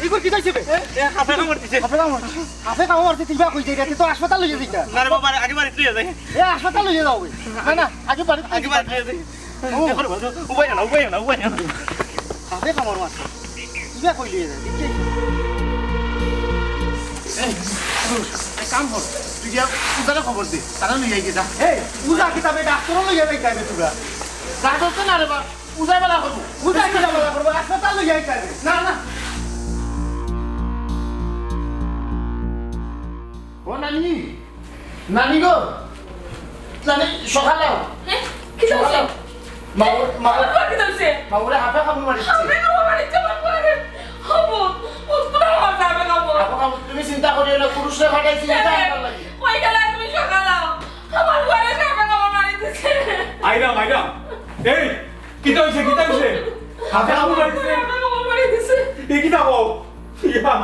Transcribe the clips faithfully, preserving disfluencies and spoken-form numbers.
ইগুর কিতা অইছে বে? এ, হাফে কামড় দিছে। হাফে কামড়? হাফে কামড় মারছে, তুই বা কই যাই রে? তুই তো হাসপাতাল লইয়া যাইতা। না রে বাবা, আগে বাড়িত লইয়া যাই। এ, হাসপাতাল লইয়া যাও বে। না, না, আগে বাড়িত আগে বাড়িত লইয়া যাই। ও। দেখো রে বাবা, উবাই না, উবাই না, উবাই না। হাফে কামড় মারছে। তুই বা কই লইয়া যাই? এই, এক কাম কর, তুই গিয়া উজারে খবর দে, তারা লইয়া গিয়ে যা। এই, উজা কিতা বে, ডাক্তারও লইয়া যাইতা বে তোরা। যা ধরছে না রে বা। উজাই বালা করবো। উজাই কিতা বালা করবো? হাসপাতাল লইয়া যাইতে হবে। না, না। ও নানি, নানি গো, নানি, সকালে আও। হ্যাঁ? কিতা অইছে? সকালে আও। মা, মা, আমার বাবা কিতা অইছে? মা, ওরে হাফে কামড় মারিছে। হাফে কামড় মারিছে আমার বাবারে। হবো, ও পুরা আমার যাবে না, হবো। হাফে কামড়, তুমি চিন্তা করিও না, পুরুষরে পাঠাইছি, হ্যাঁ। এটা আমার লাগি। কই গেলা তুমি সকালে আও? আমার বাবারে হাফে কামড় মারি দিছে। আইরাম, আইরাম। এই, কিতা অইছে, কিতা অইছে? হাফে কামড় মারি দিছে? হাফে কামড় মারি দিছে। এ কিতা কও? ইয়া।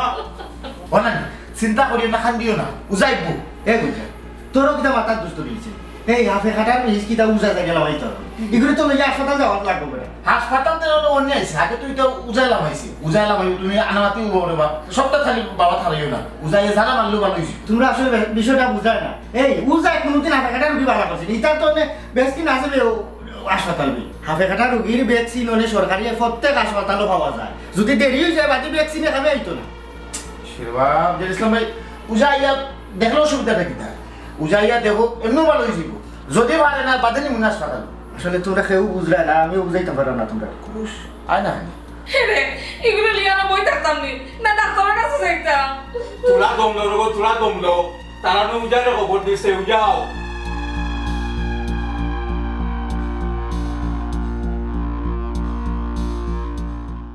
ও নানি, চিন্তা করিও না, কান্দিও না। উজাই আইবো। এ বুঝা। তোরও কিতা মাথার দুষ্ট রয়েছে? এই হাফে কাটার মিস কিতা উজা যা গেল হয়তো। এগুলো তো লইয়া হাসপাতাল যাওয়া লাগবো বেটা। হাসপাতাল তো হলো অন্য আইছে। আগে তুই তো উজাই লামাইছি। উজাই লামাই তুমি আনামাতি উবো রে বা। সবটা খালি বাবা থারিও না। উজাই যারা মারলেও ভালো হইছে। তোমরা আসলে বে-, বিষয়টা বুঝায় না। এই উজাই কোনোদিন হাফে কাটার রুগী ভালো করছে। এটা তো অনেক বেশ কি না আসলে ও হাসপাতাল বি। হাফে কাটা রুগীর ভ্যাকসিন অনেক সরকারি প্রত্যেক হাসপাতালও পাওয়া যায়। যদি দেরি হয়ে যায়, বাদে ভ্যাকসিনে খাবে আইতো না। শেরবাব, জের ইসলাম ভাই, উজা আইয়া দেখলে অসুবিধাটা কিতা? উজা আইয়া দেখো, এমনিও ভালো হয়ে যাবো। যদি পারে না, বাদে নিমুন হাসপাতাল। আসলে তোমরা কেউ বুঝলে না, আমিও বুঝাইতে পারলাম না তোমরা। খুশ, আয় না, আয় না। হে রে, এগুলো লিয়ে আমরা বই থাকতাম নি। না, ডাক্তারের কাছে যাইতাম। তোরা দম লও রে গো, তোরা দম লও। তারা নু উজারে খবর দিছে, উজাও।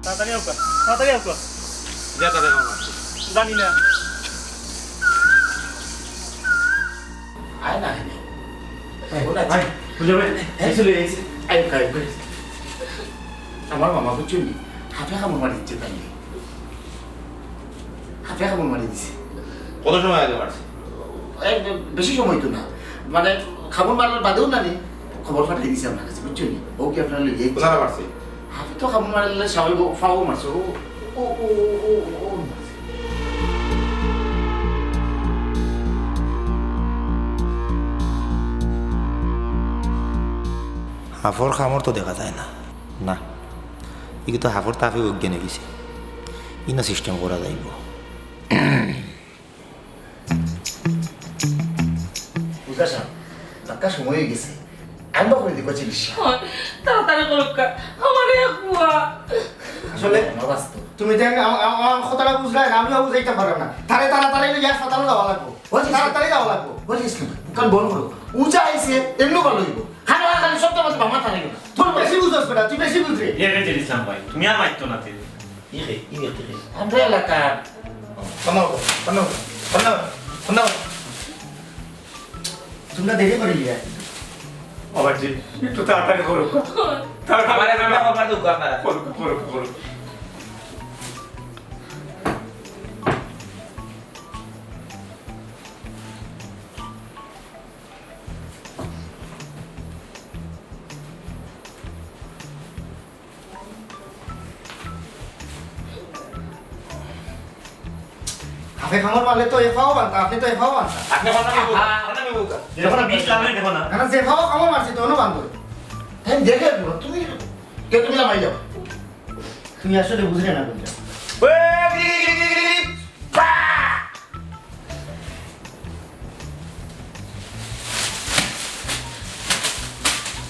তাড়াতাড়ি আউকা, তাড়াতাড়ি আউকা। যা, তাড়াতাড়ি আউকা। জানি না। আয় না, আয় না। আয়, আয়, বুঝা ভাই, এই চলে, এই চলে। আয়, আয়, আয়। আমার মামা বুঝছো নি? হাফে কামড় মারি দিছে তাইলে। হাফে কামড় মারি দিছে। কত সময় আগে মারছে? এই বে-, বেশি সময় তো না। মানে, কামড় মারার বাদেও না নি, খবর পাঠাই দিছে আপনার কাছে, বুঝছো নি? ও কি আপনার লগে কোথায় মারছে? হাফে তো কামড় মারলে স্বাভাবিক ও ফাও মারছে। ও, ও, ও, ও, ও, ও মারছে। হাফর কামড় তো দেখা যায় না। না, ইগু তো হাফর তাপে অজ্ঞান অইগেছে। ইনো সিস্টেম করা যাইবো। বুঝা সাব, ধাক্কা সময় অইগেছে। আরম্ভ করি দিবা চিকিৎসা। হয়, তাড়াতাড়ি করুক্কা। আমার এক পুয়া। আসলে আমার বাস্তব। তুমি তো আম-, আম-, আমার কথাটা বুঝলায় না, আমিও বুঝাইতাম পারলাম না। তারে তাড়াতাড়ি লইয়া হাসপাতালো যাওয়া লাগবো। বুঝছি। তাড়াতাড়ি যাওয়া লাগবো। বুঝছি, বুঝছি। কারণ বন্ধ করো। উজা আইছে, এমনিও ভালো অইবো। খালি, খালি সব তো আমাদের বাবা থাকে না। তুই বেশি বুঝছ বেটা, তুই বেশি বুঝ রে। এ রে, জের ইসলাম ভাই, তুমি আর মারতো না তে। ইরে, ইরে, ইরে। আমরা এলাকা। থামাও, থামাও, থামাও, থামাও। তোমরা দেরি করি লিয়া। বাবাজি, একটু তাড়াতাড়ি করো। তাড়াতাড়ি আমারে করো। আমরা খবর দেবো আপনারা। করো, করো, করো। হাফে কামড় মারলে তো এ পাও বানতা, আপনি তো এ পাও বানতা। আপনি বানতা, আপনি বানতা। দেখো না, বিষ লাগাই দেখো না। না, না, যে পাও কামড় মারছে তো অন্য বানতো। তাই দেখে না, তুমি কে তুমি লামাই যাও। তুমি আসলে বুঝলে না কোনটা। ওই, গিরি, গিরি, গিরি, গিরি, গিরি। পা!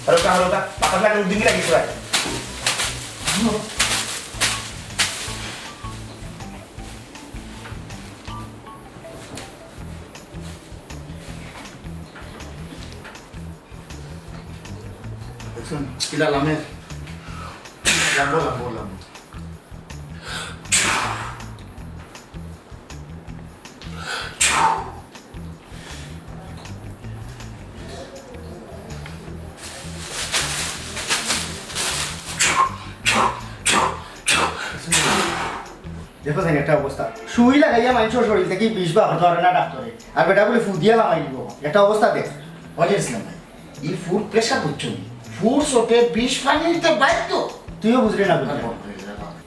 হালকা, হালকা, পাকা লাগে, উদ্দিন লাগিস ভাই। দেখছেন, কিলা লামে? Lumbo, lumbo, lumbo. দেখো চাইন একটা অবস্থা, সুই লাগাইয়া মানষর শরীর থাকি বিষ বার করতে পারে না ডাক্তারে, আর বেটা বলে ফু দিয়া লামাই দিব। একটা অবস্থা দেখ। অজয় ইসলাম ভাই, এই ফুর প্রেশার বুঝছো নি? ফুর চোটে বিষ পানি দিতে বাধ্য। তুইও বুঝলি না, বুঝলি না।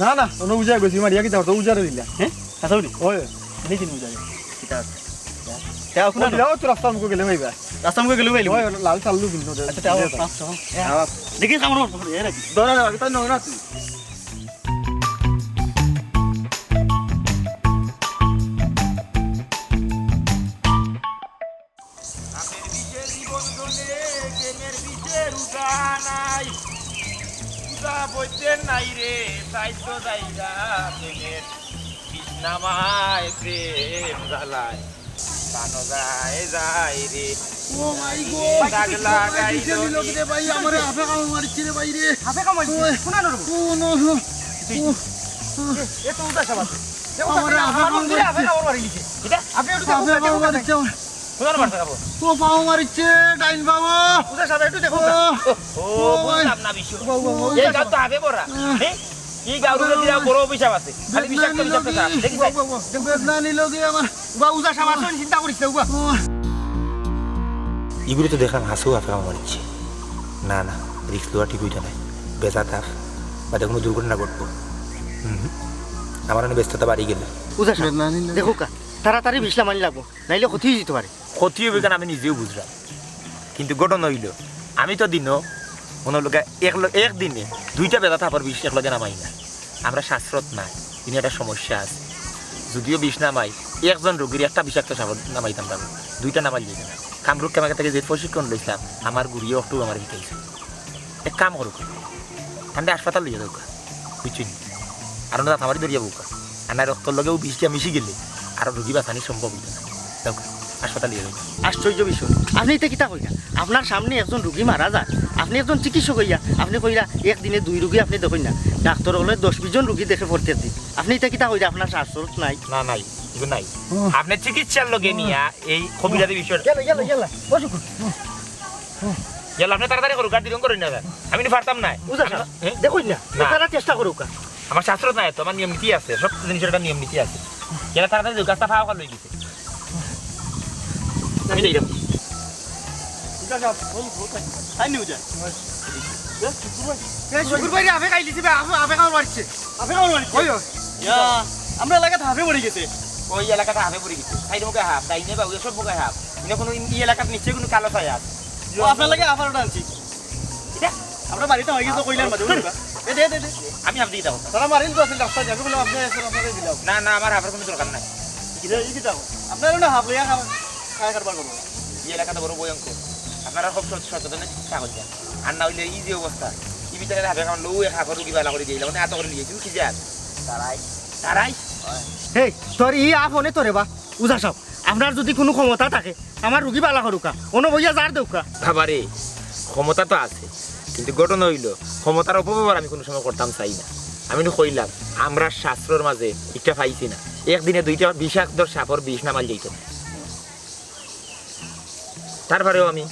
না, না, অনো উজায় গেছি, মারিয়া কিতা করতো, উজারে দিলা। হ্যাঁ? আচ্ছা, উনি? ওই। দেখি নি উজারে। কিতা আছে? তে ও দিলা, ও তো রাস্তার মুখো গেলে ভাইবা। রাস্তার মুখো গেলে ভাইবা? ওই, লাল চাল্লু কিনতো দে। আচ্ছা, তে আবার দিলে তো। পাঁচ টাকা। হ্যাঁ। আবার। দেখি, কামড় মারবো, এ রাখি। ধরো, ধরো, আমি তো নোংরা তুই। প্রেমের বিষে জীবন গলে, প্রেমের বিষে রোজা নাই। রোজা বইতে নাই রে, তাই তো যাইরা প্রেমের বিষ নামায় প্রেম জ্বালায়। প্রাণ যায় যায় রে। ও মাই গো, দাগ লাগাই দিছে নি লোক রে ভাই, আমারে হাফে কামড় মারছে রে ভাই রে। হাফে কামড় মারছে? ওই। কোন আনোর? ও নো। ও। এ তো উদাস আবার। আমারে হাফে কামড় মারছে। হাফে কামড় মারি দিছে। এটা? আপনি একটু দেখুন, হাফে কামড় মারছে। কোথায় মারছে খাবো? ও, পাও মারিছে, ডাইন পাও। কোথায় সাদা একটু দেখো ও। ও, ও, ও, ভাই। বুঝলাম না বিষয়। ও, ও, ও, এই গাও তো হাফে পড়া। হ্যাঁ। হ্যাঁ? এই গাও উঠে দিলে বড় অভিশাপ আছে। খালি বিষাক্ত, বিষাক্ত সাপ। দেখি ভাই। ও, ও, ও, বেদনা নিল গিয়ে আমার। উবা, উজা সাপ আসুন, চিন্তা করিস না, উবা। ও। ইগুরে তো দেখলাম হাসু হাফে কামড় মারিছে। না, না, রিস্ক লওয়া ঠিক হইতো না। বেজা তাপ, বাদে কোনো দুর্ঘটনা ঘটবো। হুম, হুম। আমার অনেক ব্যস্ততা বাড়ি গেল। উজা সাপ, বেদনা নিল। দেখো কা, তাড়াতাড়ি বিশলা মানি লাগবো। নাইলে ক্ষতি হয়ে যেতে পারে। ক্ষতি হবে কেন আমি নিজেও বুঝলাম, কিন্তু ঘটনা হইল, আমি তো দিনও মনে হলো গা এক ল-, এক দিনে দুইটা বেজা তাপর বিষ একলগে নামাই না। আমরা শাস্ত্রত নাই, ইনো একটা সমস্যা আছে। যদিও বিষ নামাই, একজন রোগীর একটা বিষাক্ত সাপ নামাইতাম পারবো, দুইটা নামাই যাইবে না। কামরূপ কেমাকে থেকে যে প্রশিক্ষণ লইছিলাম, আমার গুরুয়ে অক্টোবর আমার শিখাইছে। এক কাম করুক, ঠান্ডা হাসপাতাল লইয়া যাউক, বুঝছইন? আর ওনারা আমারই ধরিয়া বউকা, আর না রক্তর লগেও বিষটা মিশি গেলে আর রোগী বাঁচানি সম্ভব হইতো না। যাউক, হাসপাতাল লইয়া যাউক। আশ্চর্য বিষয়, আপনি এটা কিতা কইরা? আপনার সামনে একজন রুগী মারা যায়, আপনি একজন চিকিৎসক হইয়া আপনি কইরা একদিনে দুই রুগী আপনি দেখইন না, ডাক্তার হলে দশ বিশ জন রুগী দেখে প্রত্যেক দিন, আপনি এটা কিতা কইরা? আপনার শাস্ত্রত নাই? না, নাই, ইগু নাই। হুম। আপনি চিকিৎসার লগে নিয়া এই কবিরাজি বিষয়। ইয়াল্লা, ইয়াল্লা, ইয়াল্লা, বসো। ইয়াল্লা, আপনি তাড়াতাড়ি করুক, আর দেরি করইন না। আমি নি পারতাম না। বুঝা স্যার, হ্যাঁ? দেখইন না, না। তারা চেষ্টা করুক। আমার শাস্ত্রত নাই তো, আমার নিয়ম নীতি আছে, সব জিনিসের একটা নিয়ম নীতি আছে। ইয়াল্লা, তাড়াতাড়ি দেউক্কা, আস্তা ফাও খান লই গেছে। আমি যাইরাম। ঠিক আছে, আপ-, বল, বল, তাই। তাই নিয়ে যায়। এ, শুকুর ভাই। এ, শুকুর ভাই রে, আফে খাইলিছে বে, আফে, আফে কামড় মারছে। আফে কামড় মারছে। ওই, ওই। ইয়া, আমরা এলাকাত আফে পড়ি গেছে। ওই এলাকাত আফে পড়ি গেছে। সাইড মুখে হাফ, ডাইনে বাউয়ে সব মুখে হাফ। ইনো কোনো ই-, ই এলাকাত নিশ্চয়ই কোনো কালো ছায়া আছে। ও, আপনার লাগি আফার ওটা আনছি। কিতা? আমরা বাড়িতে হয়ে গেছে, কইলাম মাঝে মধ্যে। এ, দে, দে, দে। আমি হাফ দিকে যাবো। তারা মারিল তো আছে, রাস্তা যাবে বলে আপনি এসে আপনাকে দিলাম। না, না, আমার হাফের কোনো দরকার নাই। কিতা, এই কিতা? আপনারা না হাফ লইয়া খাওয়া, খাওয়া কারবার করবো। এই এলাকাটা বড় ভয়ঙ্কর। আপনারা খুব সচ-, সচেতন থাকতে হবে। আর না হইলে এই যে অবস্থা, এই ভিতরে হাফে খাওয়ান লউ এক হাফের রুগী বালা করে দিয়ে, মানে এত করে নিয়ে, তুমি কি জান? তারাই, তারাই। হেই, তোর ই আফ অনে তোরে বা, উজা সাব। আপনার যদি কোনো ক্ষমতা থাকে, আমার রুগী বালা করুকা, অনো বইয়া যার দেউকা। বাবারে, ক্ষমতা তো আছে, কিন্তু ঘটনা হইল, ক্ষমতার অপব্যবহার আমি কোনো সময় করতাম চাই না। আমি তো কইলাম, আমরা শাস্ত্রর মাঝে একটা পাইছি না, একদিনে দুইটা বিষাক্ত সাপর বিষ নামাল যাইত না। তারপরেও আমি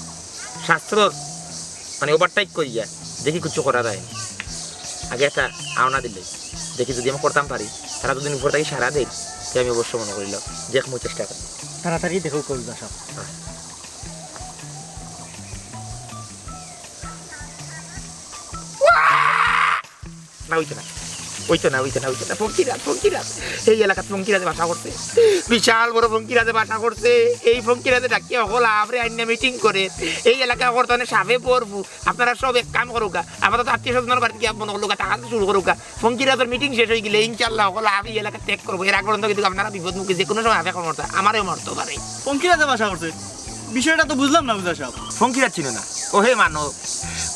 শাস্ত্রর মানে ওভারটেক করিয়া দেখি কিছু করা যায় নি। আগে একটা আওনা দিলে দেখি যদি আমি করতাম পারি, তারা যদি উপর থাকি সারা দেয়, তে আমি অবশ্য মনে করিল যে এক মুই চেষ্টা করি। তাড়াতাড়ি দেখো কই বাসা। না, হইতো না। হইতো না, হইতো না, হইতো না। ফঙ্কিরাজ, ফঙ্কিরাজ। এই এলাকাত ফঙ্কিরাজে বাসা করছে। বিশাল বড় ফঙ্কিরাজে বাসা করছে। এই ফঙ্কিরাজে ডাকিয়া হকল আফরে আইন্না মিটিং করে। এই এলাকা করতে অনেক সাপে পড়বো। আপনারা সব এক কাম করুকা। আপাতত আত্মীয় স্বজনের বাড়িত গিয়া মনে করলুকা, টাকা শুরু করুকা। ফঙ্কিরাজর মিটিং শেষ হয়ে গেলে ইনশাল্লাহ হকল আফ এই এলাকা ত্যাগ করবো। এর আগ পর্যন্ত কিন্তু আপনারা বিপদ মুখে যে কোনো সময় আফে কামড় মারতা। আমারে মারতো পারে। ফঙ্কিরাজে বাসা করছে। বিষয়টা তো বুঝলাম না, উজা সাব। ফঙ্কিরাজ চিনো না? ও হে মানব।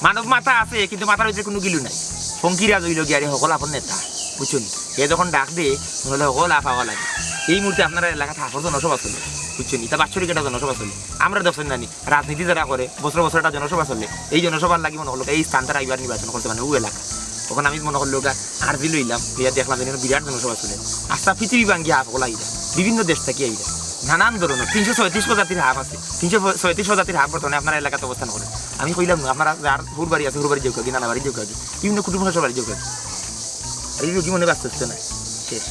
মানব মাথা আছে, কিন্তু মাথার ভিতরে কোনো গিলু নাই। ফঙ্কিরাজ হইল গিয়া রে হকল আফর নেতা। বুঝছইন? হে যখন ডাক দে, মনে হলে হকল আফ আওয়া লাগে। এই মুহূর্তে আপনারা এলাকাত আফর জনসভা চলে। বুঝছইন? এটা বাৎসরিক একটা জনসভা চলে। আমরা দেখছেন জানি, রাজনীতি যারা করে, বছর বছর একটা জনসভা চলে। এই জনসভার লাগি মনে হলো এই স্থানটা আইবার নির্বাচন করছে, মানে ও এলাকা। তখন আমি মনে করলো ওটা আর্জি লইলাম, লইয়া দেখলাম যে এখানে বিরাট জনসভা চলে। আস্তা পৃথিবী ভাঙ্গি হাফ ওলা আইরা, বিভিন্ন দেশ থেকে আইরা, নানান ধরনের তিনশো ছয়ত্রিশ প্রজাতির হাফ আছে। তিনশো ছয়ত্রিশ প্রজাতির হাফ বর্তমানে আপনার এলাকাতে অবস্থান করে। আমি কইলাম না, আপনারা যার হুর বাড়ি আছে, হুর বাড়ি যাউকা, নানা বাড়ি যাউকা, বিভিন্ন কুটুম সব বাড়ি যাউকা। আর এই রোগী মনে বাঁচতে হচ্ছে না, শেষ।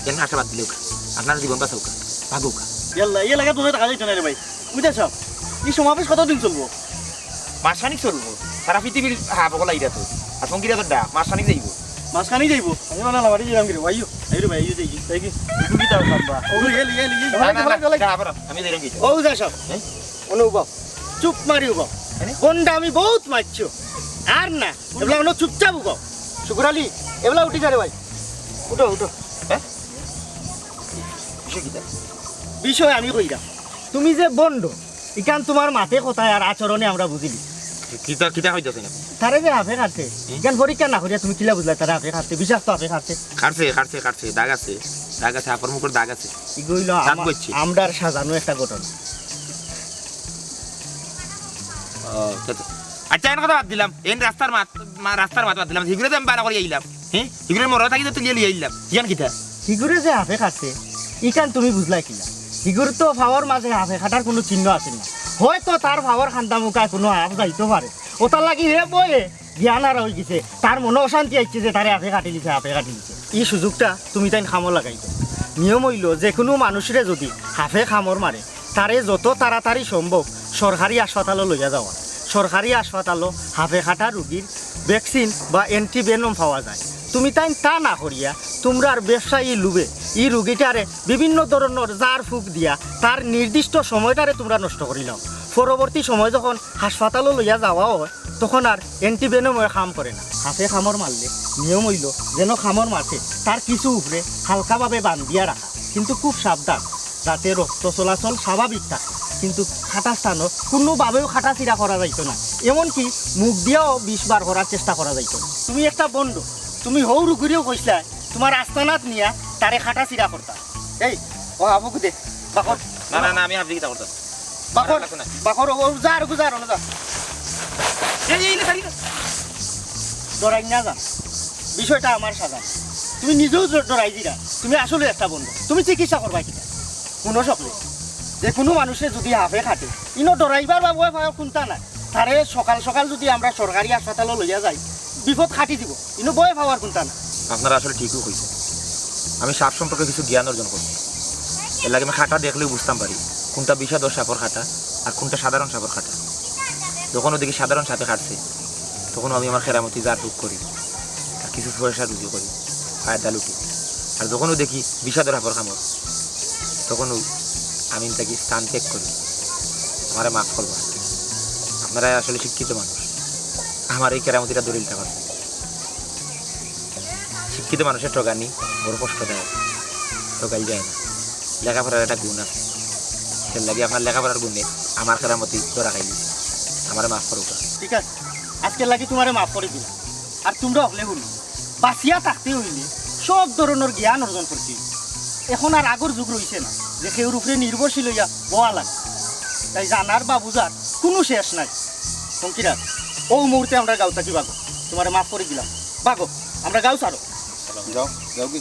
কেন আশাবাদ দিলে ওকে, আপনার জীবন বাঁচাউকা, ভাগুকা। ইয়াল্লা, এই এলাকা তো দেখা যাইতো না রে ভাই। বুঝা সাব, এই সমাবেশ কতদিন চলবো? মাসখানিক চলবো। সারা পৃথিবীর হাফ ওলা আইরা তো। আর ফঙ্কিরাজর ডাক, মাসখানিক যাইবো। মাঝখানেই যাইবো। আমি মানে লামারি দিলাম কি রে, আইও। আইরে ভাই, আইও দেখি। দেখি। তুমি কি তাও খাবা? ও, গেলি, গেলি, গেলি। না, না, না, না, না, আবার আমি দেখি। ও যা সব। হ্যাঁ? অনুভব। চুপ মারি উবাও। আরে? গন্ডা আমি বহুত মারছো। আর না, এবলা অনো চুপচাপ উবাও। শুকুর আলী, এবলা উঠি যা রে ভাই। উঠো, উঠো। হ্যাঁ? বিষয় কিতা? বিষয় আমি কইরাম। তুমি যে বন্ড, ইখান তুমার মাতে কথায় আর আচরণে আমরা বুঝিলি। কিতা, কিতা কইতাছেন আপনি? তারে যে হাফে কাটছে, হুম? ইখান পরীক্ষা না করিয়া তুমি কিলা বুঝলা তারে হাফে কাটছে? বিশ্বাস তো হাফে কাটছে। কাটছে, কাটছে, কাটছে, দাগ আছে, দাগ আছে, হাফর মুখর দাগ আছে। ইগু অইলো দাগ আমা-, বইছে। আমরার সাজানো একটা ঘটনা। ও, আচ্ছা, আচ্ছা। আচ্ছা, এন কথা বাদ দিলাম, এন রাস্তার মাত, মা-, রাস্তার মাত বাদ দিলাম, হিগুরে যে আমি বাড়া করি আইলাম, হ্যাঁ? হিগুরে মরা থাকি তো তুলিয়া লই আইলাম, ইয়ান কিতা? হিগুরে যে হাফে কাটছে, ইখান তুমি বুঝলা কিলা? হিগুর তো পাওর মাঝে হাফে কাটার কুনু চিহ্ন আছে না। হয়তো তার পাওর খান্দা মুখায় কুনু হাফ যাইতো পারে। ওটার লাগি হে বয়ে জ্ঞান হারা অইগেছে। তার মনো অশান্তি আইছে যে তারে হাফে কাটিলিছে, হাফে কাটিলিছে। ই সুযোগটা তুমি তাইন কামো লাগাইছো। নিয়ম অইলো, যেকুনু মানুষরে যুদি হাফে কামড় মারে, তারে যত তাড়াতাড়ি সম্ভব সরকারি হাসপাতালো লইয়া যাওয়া। সরকারি হাসপাতালো হাফে কাটা রুগীর vaccine বা anti venom পাওয়া যায়। তুমি তাইন তা না করিয়া তুমরার ব্যবসায়ী লোভে ই রুগীটারে বিভিন্ন ধরনর জার ফুক দিয়া তার নির্দিষ্ট সময়টারে তুমরা নষ্ট করিলাও। পরবর্তী সময় যখন হাসপাতালো লইয়া যাওয়া অয়, তখন আর anti venom অয় কাম করে না। হাফে কামড় মারলে নিয়ম অইলো, যেন কামড় মারছে তার কিছু উপরে হালকাভাবে বান্ধিয়া রাখা, কিন্তু খুব সাবধান, যাতে রক্ত চলাচল স্বাভাবিক থাকে। কিন্তু কাটা স্থানো কুনুভাবেও কাটাছিড়া করা যাইতো না, এমনকি মুখ দিয়াও বিষ বার করার চেষ্টা করা যাইতো না। তুমি একটা বন্ড, তুমি হউ রুগীরেও কইছলায় তুমার আস্তানাত নিয়া তারে কাটাছিড়া করতা। এই, ও হাফুক দে, বাকর। না, না, না, আমি হাফি কিতা করতাম? বাকর, লাগতো না। বাকর, ও যা, আর যা, আর যা। এই, এই, এই, এই, এই। ডরাই না যান, বিষয়টা আমার সাজা। তুমি নিজেও ড-, ডরাই দিরা, তুমি আসলে একটা বন্ড। তুমি চিকিৎসা করবা কিতা? হুনো সকলে, যেকুনু মানুষে যুদি হাফে কাটে, ইনো ডরাইবার বা ভয় পাওয়ার কুনতা নাই। তারে সকাল সকাল যুদি আমরা সরকারি হাসপাতালো লইয়া যাই, বিপদ কাটি দিব। ইনো ভয় পাওয়ার কুনতা নাই। আপনারা আসলে ঠিকউ কইছইন। আমি সাপ সম্পর্কে কিছু জ্ঞান অর্জন করছি। এরলাগি আমি কাটা দেখলেউ বুঝতাম পারি কুনটা বিষাদর সাপর কাটা আর কুনটা সাধারণ সাপর কাটা। যখনউ দেখি সাধারণ সাপে কাটছে, তখনউ আমি আমার কেরামতি জার ফুক করি, আর কিছু পয়সা রুজি করি, ফায়দা লুটি। আর যখনউ দেখি বিষাদর সাপর কামড়, তখনউ আমি তাকি স্থান ত্যাগ করি। আমারে মাফ করবা। আপনারা আসলে শিক্ষিত মানুষ, আমার এই কেরামতিটা ধরি নিতা পারবা। শিক্ষিত মানুষের ঠগানি বড় কষ্টদায়ক, ঠগাইল যায় না। লেখাপড়ার একটা গুণ আছে, এরলাগি আপনার লেখাপড়ার গুণে আমার কেরামতি ধরা খাইলিছে। আমারে মাফ করবা। ঠিক আছে, আজকের লাগি তুমারে মাফ করি দিলাম। আর তুমরা হকলে হুনো, বাঁচিয়া থাকতে অইলে সব ধরনর জ্ঞান অর্জন করতে অইবো। এখন আর আগর যুগ রইছে না যে কেউর উপরে নির্ভরশীল অইয়া বওয়া লাগে। তাই জানার বা বুঝার কুনু শেষ নাই। ফকিরাজ, অউ মুহূর্তে আমরার গাঁও থাকি ভাগো, তুমারে মাফ করি দিলাম, ভাগো, আমরার গাঁও ছাড়ো। যাও, যাওগি।